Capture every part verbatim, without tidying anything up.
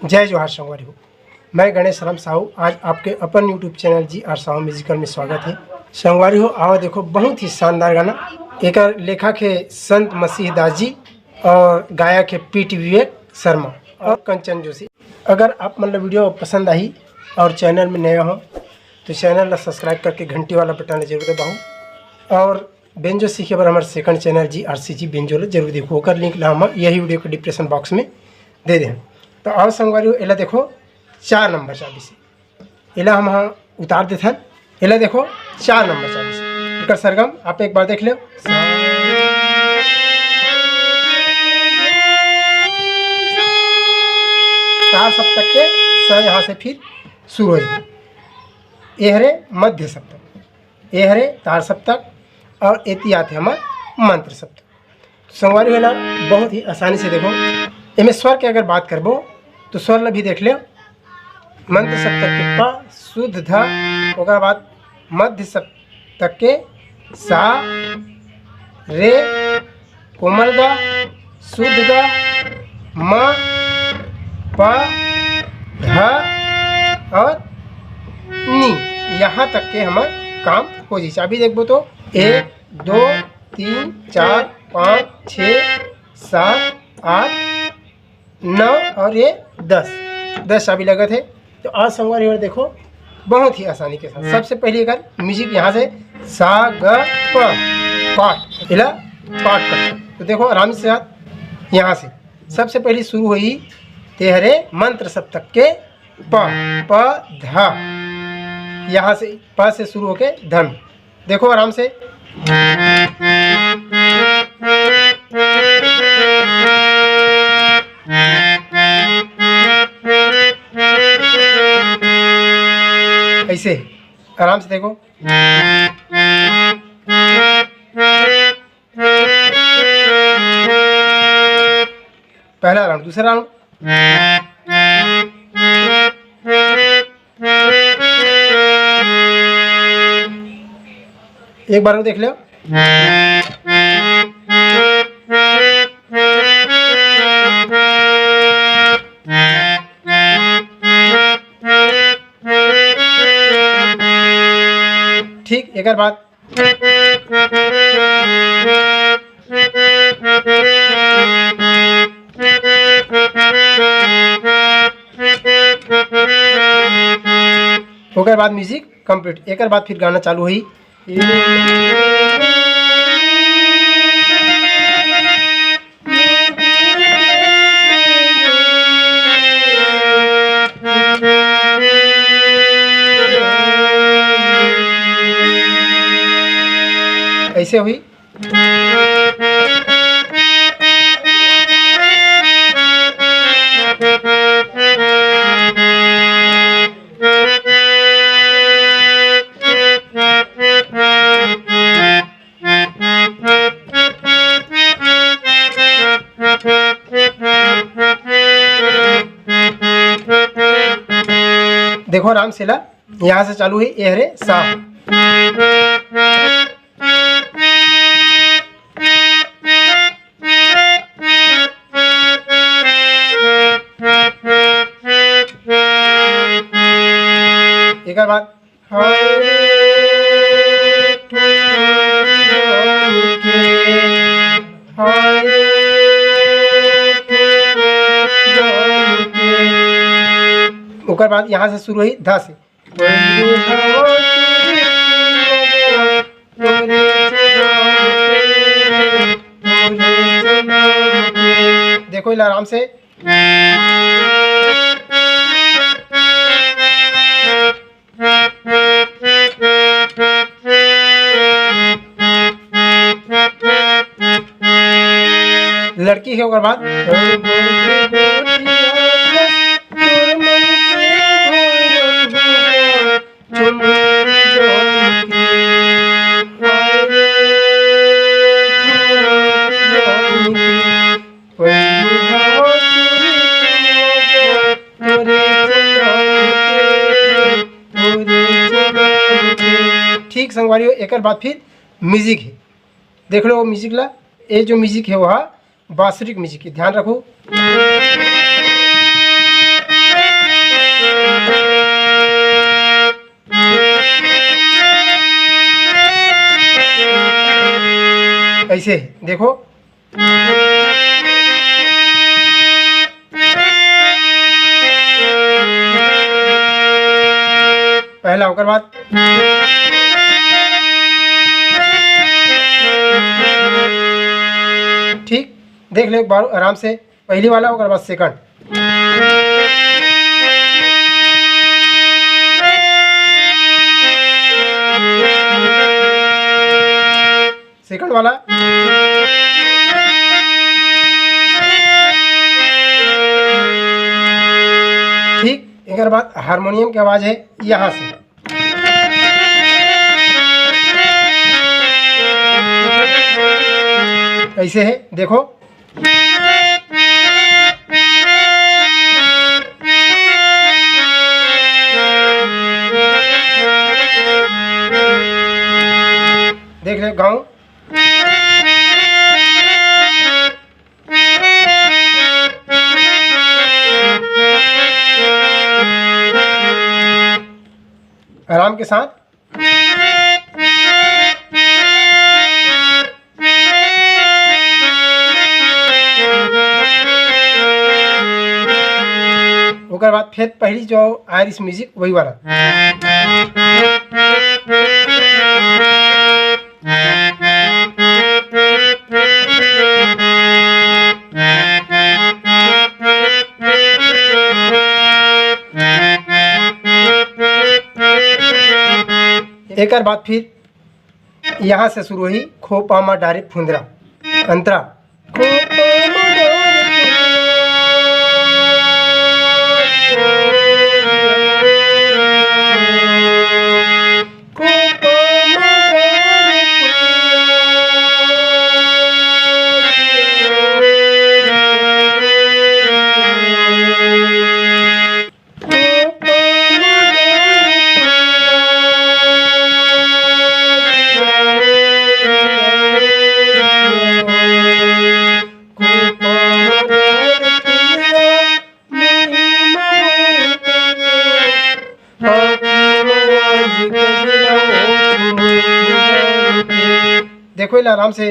जय जोहार संगवारी हो, मैं गणेश राम साहू। आज आपके अपन YouTube चैनल जी आर साहू म्यूजिकल में स्वागत है। संगवारी हो, आवा देखो, बहुत ही शानदार गाना। एकर लेखक है संत मसीह दास जी और गायक है पीटी विवेक शर्मा और कंचन जोशी। अगर आप मन ला वीडियो पसंद आही और चैनल में नया हो तो चैनल ला सब्सक्राइब करके घंटी वाला बटन ला जरूर दबाओ और बेंजो सीखे बर हमर सेकंड चैनल जी आर सी जी बेंजो ला जरूर देखो, ओकर लिंक ला हम यही वीडियो के डिस्क्रिप्शन बॉक्स में दे देहन। तो आओ संगवारी हो, एला देखो चार नंबर चाबी से, एला हम ह उतार देथन। एला देखो चार नंबर चाबी से, एकर सरगम आप एक बार देख लो। तार सप्तक के स यहाँ से फिर शुरू हो जाए। ए हरे मध्य सप्तक, ए हरे तार सप्तक और एती आथे हमर मंत्र सप्तक। संगवारी हो, एला बहुत ही आसानी से देखो। एमे स्वर के अगर बात करबो तो स्वर ला भी देख ले। मंत्र सप्तक के प शुद्ध ध, ओकर बाद मध्य सप्तक के सा, रे, कोमल ग, शुद्ध ग, म, प, ध और नी, यहाँ तक के हमर काम हो जाइस। अभी देखबो तो एक, दो, तीन, चार, पाँच, छः, सात, आठ, नौ और ये दस, दस चाबी लगत है। तो आज संगवारी हो, देखो, बहुत ही आसानी के साथ सबसे पहले एकर म्यूजिक यहाँ से सा ग प, पाठ, एला पाठ कर। तो देखो आराम से साथ यहाँ से सबसे पहले शुरू हुई, ते हरे मंत्र सप्तक के प, प, ध, यहाँ से प से शुरू होके धन। देखो आराम से, ऐसे आराम से देखो। पहला राउंड, दूसरा राउंड। एक बार और देख लो। ठीक, एक बार। ओकर बाद म्यूजिक कंप्लीट, एकर बाद फिर गाना चालू होई। ऐसे हुई। देखो आराम से ला, यहाँ से चालू है, ए हरे सा। एकर बाद ओकर बाद यहाँ से शुरू हुई ध से। देखो इला आराम से। लड़की के ओकर बाद ठीक संगवारी हो, एकर बाद फिर म्यूजिक है। देख लो वो म्यूजिक ला, ये जो म्यूजिक है वह बांसुरी के म्यूजिक है, ध्यान रखो। ऐसे है, देखो। पहला, ओकर बाद ठीक, देख ले एक बार आराम से, पहली वाला, ओकर बाद सेकंड। सेकंड वाला। ठीक, एकर बाद हारमोनियम के आवाज है यहाँ से। ऐसे है, देखो। देख ले गाँव। आराम के साथ। ओकर बाद फिर पहली जो आयरिश म्यूजिक, वही वाला। एकर बाद फिर यहाँ से शुरू होही, खोपा मा डारे फुंदरा, अंतरा। देखो, इला आराम से।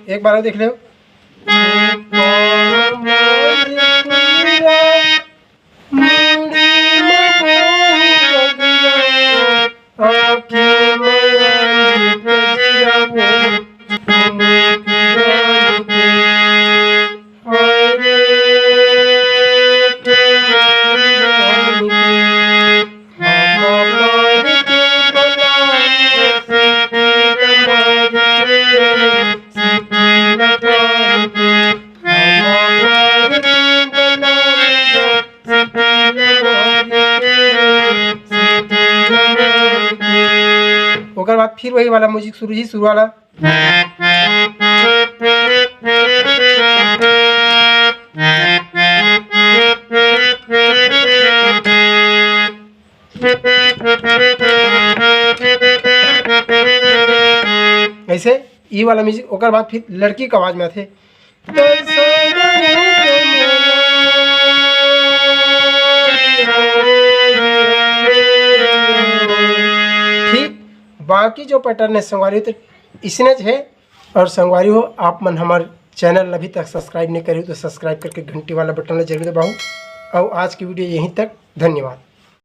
एक बार और देख लो। ओकर बाद फिर वही वाला म्यूजिक शुरू ही, शुरू वाला। ऐसे ई वाला म्यूजिक, ओकर बाद फिर लड़की के आवाज में आथे। ठीक, बाकी जो पैटर्न है संगवारी हो, तो इसने है। और संगवारी हो, आप मन हमार चैनल अभी तक सब्सक्राइब नहीं करे हो, तो सब्सक्राइब करके घंटी वाला बटन ला जरूर दबाओ। और आज की वीडियो यहीं तक, धन्यवाद।